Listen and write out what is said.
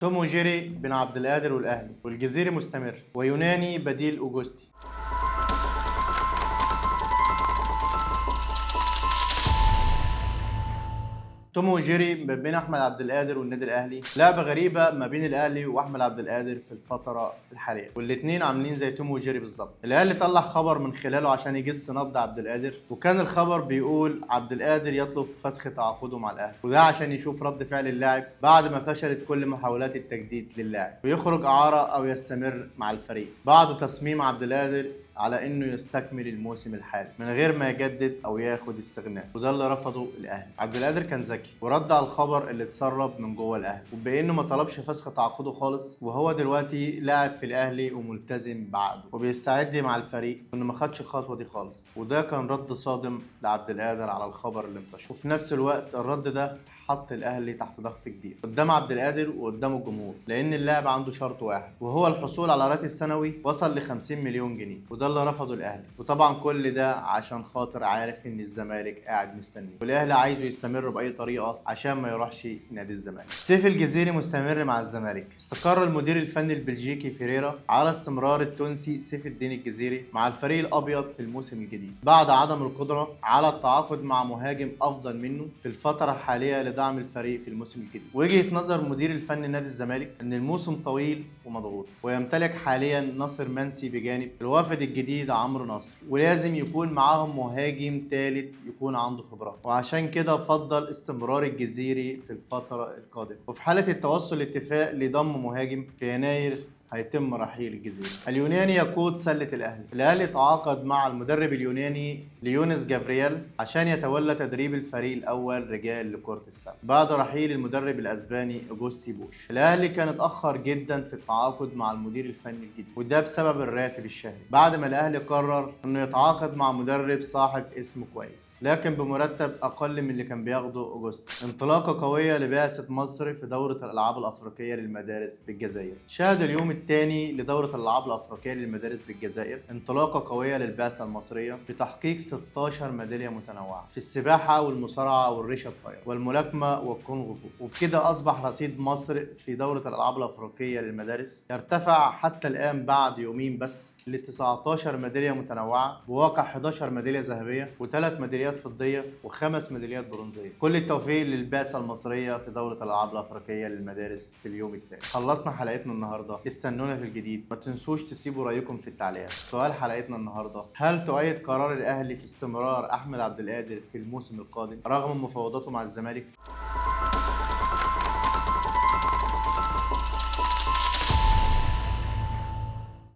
توم وجيري بين عبد القادر والاهلي، والجزيري مستمر، ويوناني بديل اوجوستي. توم وجيري ما بين احمد عبد القادر والنادي الاهلي، لعبه غريبة ما بين الاهلي واحمد عبد القادر في الفترة الحالية، والاثنين عاملين زي توم وجيري بالظبط. الاهلي طلع خبر من خلاله عشان يجس نبض عبد القادر، وكان الخبر بيقول عبد القادر يطلب فسخ تعاقده مع الاهلي، وده عشان يشوف رد فعل اللاعب بعد ما فشلت كل محاولات التجديد للاعب، ويخرج اعاره او يستمر مع الفريق بعد تصميم عبد القادر على انه يستكمل الموسم الحالي من غير ما يجدد او ياخد استغناء، وده اللي رفضه الاهلي. عبد القادر كان ذكي ورد على الخبر اللي اتسرب من جوه الاهلي، وبانه ما طلبش فسخ تعاقده خالص، وهو دلوقتي لاعب في الاهلي وملتزم بعقده وبيستعد مع الفريق، وانه ما خدش الخطوة دي خالص. وده كان رد صادم لعبد القادر على الخبر اللي انتشر، وفي نفس الوقت الرد ده حط الاهلي تحت ضغط كبير قدام عبد القادر وقدام الجمهور، لان اللاعب عنده شرط واحد وهو الحصول على راتب سنوي وصل ل 50 مليون جنيه، وده اللي رفضه الاهلي. وطبعا كل ده عشان خاطر عارف ان الزمالك قاعد مستنيه، والاهلي عايزه يستمر باي طريقه عشان ما يروحش نادي الزمالك. سيف الجزيري مستمر مع الزمالك. استقر المدير الفني البلجيكي فيريرا على استمرار التونسي سيف الدين الجزيري مع الفريق الابيض في الموسم الجديد بعد عدم القدرة على التعاقد مع مهاجم افضل منه في الفترة الحالية لدعم الفريق في الموسم الجديد. وجهة نظر مدير الفني نادي الزمالك ان الموسم طويل ومضغوط، ويمتلك حاليا ناصر منسي بجانب الوافد الجديد عمرو ناصر، ولازم يكون معاهم مهاجم ثالث يكون عنده خبرات، وعشان كده فضل استمرار الجزيري في الفترة القادمة. وفي حالة التوصل لاتفاق لضم مهاجم في يناير هيتم رحيل الجزيري. اليوناني يقود سلة الأهلي. الأهلي تعاقد مع المدرب اليوناني ليونس جافريال عشان يتولى تدريب الفريق الأول رجال لكرة السلة بعد رحيل المدرب الأسباني أوجوستي بوش. الأهلي كان اتأخر جدا في التعاقد مع المدير الفني الجديد، وده بسبب الراتب الشهري، بعد ما الأهلي قرر إنه يتعاقد مع مدرب صاحب اسم كويس لكن بمرتب أقل من اللي كان بياخده أوجوستي. انطلاقة قوية لبعثة مصر في دورة الألعاب الأفريقية للمدارس بالجزائر. شهد اليوم الثاني لدورة الألعاب الأفريقية للمدارس بالجزائر انطلاقة قوية للبعثة المصرية بتحقيق 16 ميدالية متنوعة في السباحة والمصارعة والريشة الطايرة والملاكمة والكونغ فو، وبكده أصبح رصيد مصر في دورة الألعاب الأفريقية للمدارس يرتفع حتى الآن بعد يومين بس ل 19 ميدالية متنوعة، بواقع 11 ميدالية ذهبية وثلاث ميداليات فضية وخمس ميداليات برونزية. كل التوفيق للبعثة المصرية في دورة الألعاب الأفريقية للمدارس في اليوم الثاني. خلصنا حلقتنا النهاردة، استنونا في الجديد، ما تنسوش تسيبوا رأيكم في التعليقات. سؤال حلقتنا النهارده: هل تؤيد قرار الأهلي في استمرار أحمد عبد القادر في الموسم القادم رغم مفاوضاته مع الزمالك؟